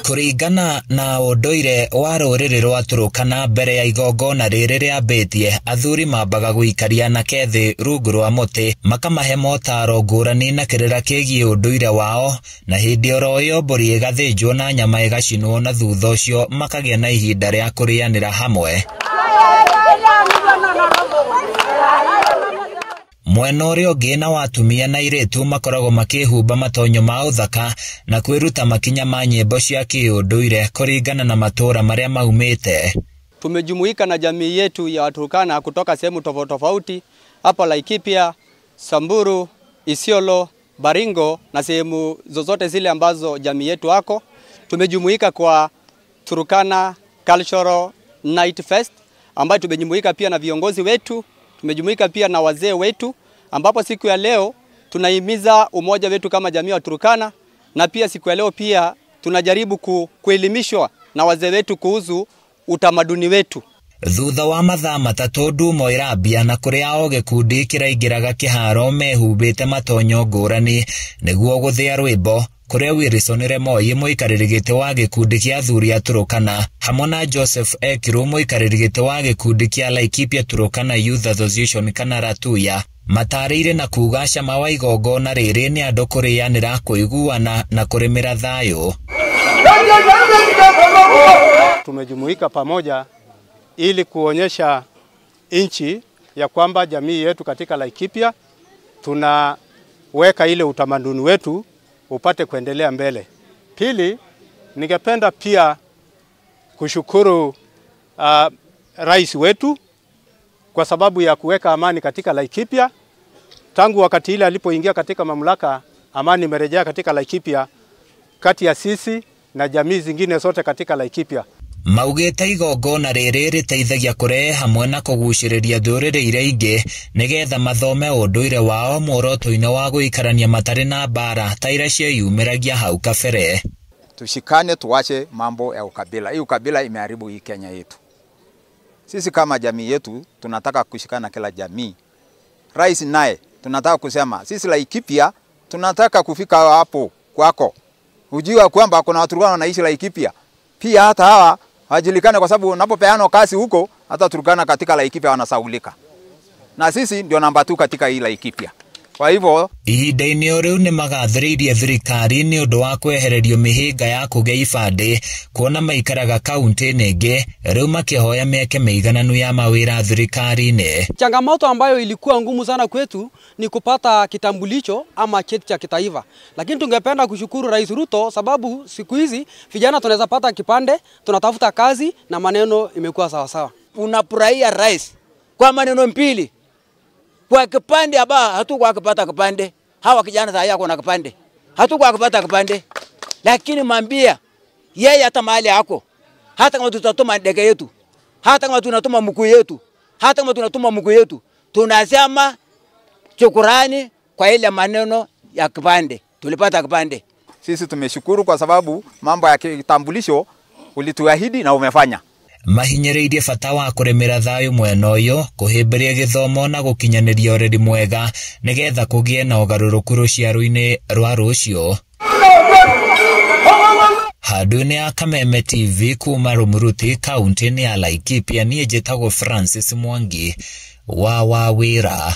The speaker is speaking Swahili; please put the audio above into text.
Kũringana na ũndũire wa rũrĩrĩ rwa Turkana mbere ya igongona rĩrĩ rĩambĩtie, athuri mambaga gũikaria anake thĩ rungu rwa mũtĩ makamahe motaro ngũrani na kĩrĩra kĩgiĩ ũndũire wao, na hĩndĩ oro ĩyo mbũri ĩgathĩnjwo na nyama ĩgacinwo, na thutha ũcio makagĩa na ihinda rĩa kũrĩanĩra hamwe. Mwena ũrĩa ũngĩ na wa atumia na airĩtu makoragwo makĩhumba matonyo ma ũthaka na kwĩruta makinya ma nyĩmbo cia kĩũndũire kũringana na matũra marĩa maumĩte. Tumejumuika na jamii yetu ya Waturkana kutoka sehemu tofauti tofauti hapa Laikipia, Samburu, Isiolo, Baringo na sehemu zozote zile ambazo jamii yetu wako. Tumejumuika kwa Turkana Cultural Night Fest ambayo tumejumuika pia na viongozi wetu, tumejumuika pia na wazee wetu, ambapo siku ya leo tunahimiza umoja wetu kama jamii wa Turkana, na pia siku ya leo pia tunajaribu kuelimishwa na wazee wetu kuhusu utamaduni wetu. Thutha wa mathaa matatũ ndumo ĩrambia na kũrĩa o gĩkundi kĩraingĩraga kĩharo mehumbĩte matonyo ngũrani nĩguo gũthĩa rwĩmbo, kũrĩa Wilson Remoi mũikarĩri gĩtĩ wa gĩkundi kĩa athuri a Turkana hamwe na Joseph Ekiru mũikarĩri gĩtĩ wa gĩkundi kĩa Laikipia Turkana Youth Association kana Ratuya matarĩire na kuga cama wa igongona rĩrĩ nĩ andũ kũrĩanĩra, kũiguana na kũrĩmĩra thayũ. Tumejumuika pamoja ili kuonyesha nchi ya kwamba jamii yetu katika Laikipia tunaweka ile utamaduni wetu upate kuendelea mbele. Pili, ningependa pia kushukuru rais wetu kwa sababu ya kuweka amani katika Laikipia. Tangu wakati ile alipoingia katika mamlaka, amani imerejea katika Laikipia kati ya sisi na jamii zingine zote katika Laikipia. Maugĩte igongona rĩrĩ rĩteithagia kũrehe hamwe na kũgucĩrĩria ndũrĩrĩ iria ingĩ nĩgetha mathome ũndũire wao muoroto-inĩ wa gũikarania matarĩ na mbara ta iria cieyumĩragia hau kabere. Tushikane, tuache mambo ya ukabila. Hii ukabila imeharibu hii Kenya yetu. Sisi kama jamii yetu tunataka kushikana kila jamii. Rais naye tunataka kusema sisi Laikipia tunataka kufika hapo kwako. Ujua kwamba kuna Waturkana wanaishi Laikipia. Pia hata hawa hawajulikani kwa sababu unapopeana kazi huko hata Turkana katika Laikipia wanasaulika. Na sisi ndio namba 2 katika hii Laikipia. Kwa hivyo ihinda-inĩ rĩu nĩ magathĩrĩirie thirikari nĩ ũndũ wa kwehererio mĩhĩnga ya kũgĩa ibandĩ kuona maikaraga kaunti-inĩ ĩngĩ, rĩu makĩhoya mĩeke mĩigananu ya mawĩra thirikari-inĩ. Changamoto ambayo ilikuwa ngumu sana kwetu ni kupata kitambulisho ama cheti cha kitaifa, lakini tungependa kushukuru Rais Ruto sababu siku hizi vijana tunaweza pata kipande, tunatafuta kazi na maneno imekuwa sawa sawa. Unafurahia rais kwa maneno mbili. Kwa kipande aba hatukuwa kupata kipande. Hawa kijana saa yako na kipande. Hatukuwa kupata kipande. Lakini mwambia yeye hata mahali yako. Hata kama tutatuma ndege yetu. Hata kama tunatuma mkuu yetu. Hata kama tunatuma mkuu yetu. Tunasema shukrani kwa ile maneno ya kipande. Tulipata kipande. Sisi tumeshukuru kwa sababu mambo ya kitambulisho ulituahidi na umefanya. Mahinyĩrĩirie bata wa kũrĩmĩra thayũ mwena ũyũ, kũhĩmbĩria gĩthomo na gũkinyanĩria ũreri mwega nĩgetha kũgĩe na ũgarũrũku rũciaro-inĩ rwa rũciũ. Handũ-inĩ ya Kameme TV kuma Rumuruti kaunti-inĩ ya Laikipia, niĩ njĩtagwo Francis Mwangi wa Wawĩra.